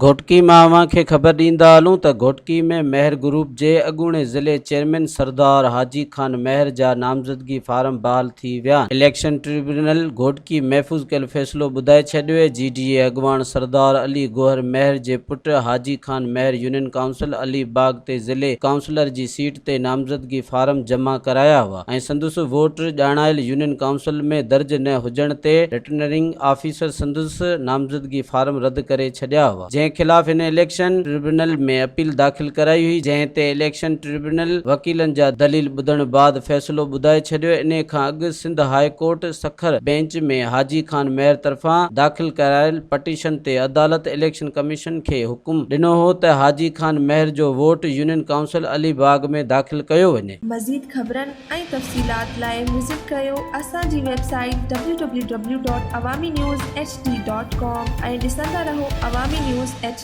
گهوٽڪي مان اوهان کي خبر ڏيندا هلون ته گهوٽڪي ۾ مهر گروپ جي اڳوڻي ضلعي چيئرمين سردار حاجي خان مهر جا نامزدگي فارم بحال ٿي ويا آهن. اليڪشن ٽربيونل گهوٽڪي محفوظ ڪيل فيصلو ٻڌائي ڇڏيو. جي ڊي اي اڳواڻ سردار علي گوهر مهر جي پٽ حاجي خان مهر يونين ڪائونسل علي باغ تي ضلعي ڪائونسلر جي سيٽ تي نامزدگي فارم جمع ڪرايا هئا ۽ سندس ووٽ ڄاڻايل يونين ڪائونسل ۾ درج نه هجڻ تي رٽرننگ آفيسر سندس نامزدگي فارم رد ڪري ڇڏيا هئا، جنهن خلاف هن اليڪشن ٽربيونل ۾ اپيل داخل ڪرائي هئي، جنهن تي اليڪشن ٽربيونل وڪيلن جا دليل ٻڌڻ بعد فيصلو ٻڌائي ڇڏيو، انهي کان اڳ Sindh high court Sukkur bench ۾ Haji Khan Mehar طرفان داخل ڪرايل پٽيشن تي عدالت اليڪشن ڪميشن کي حڪم ڏنو هو ته حاجي خان مهر جو vote union council Ali Bagh ۾ داخل ڪيو وڃي. مزيد خبرن ۽ تفصيلات لاء وزٽ ڪريو اسان جي website W W W dot Awami news H D dot com ۽ ڏسندا رهو عوامي نيوز ايڇ.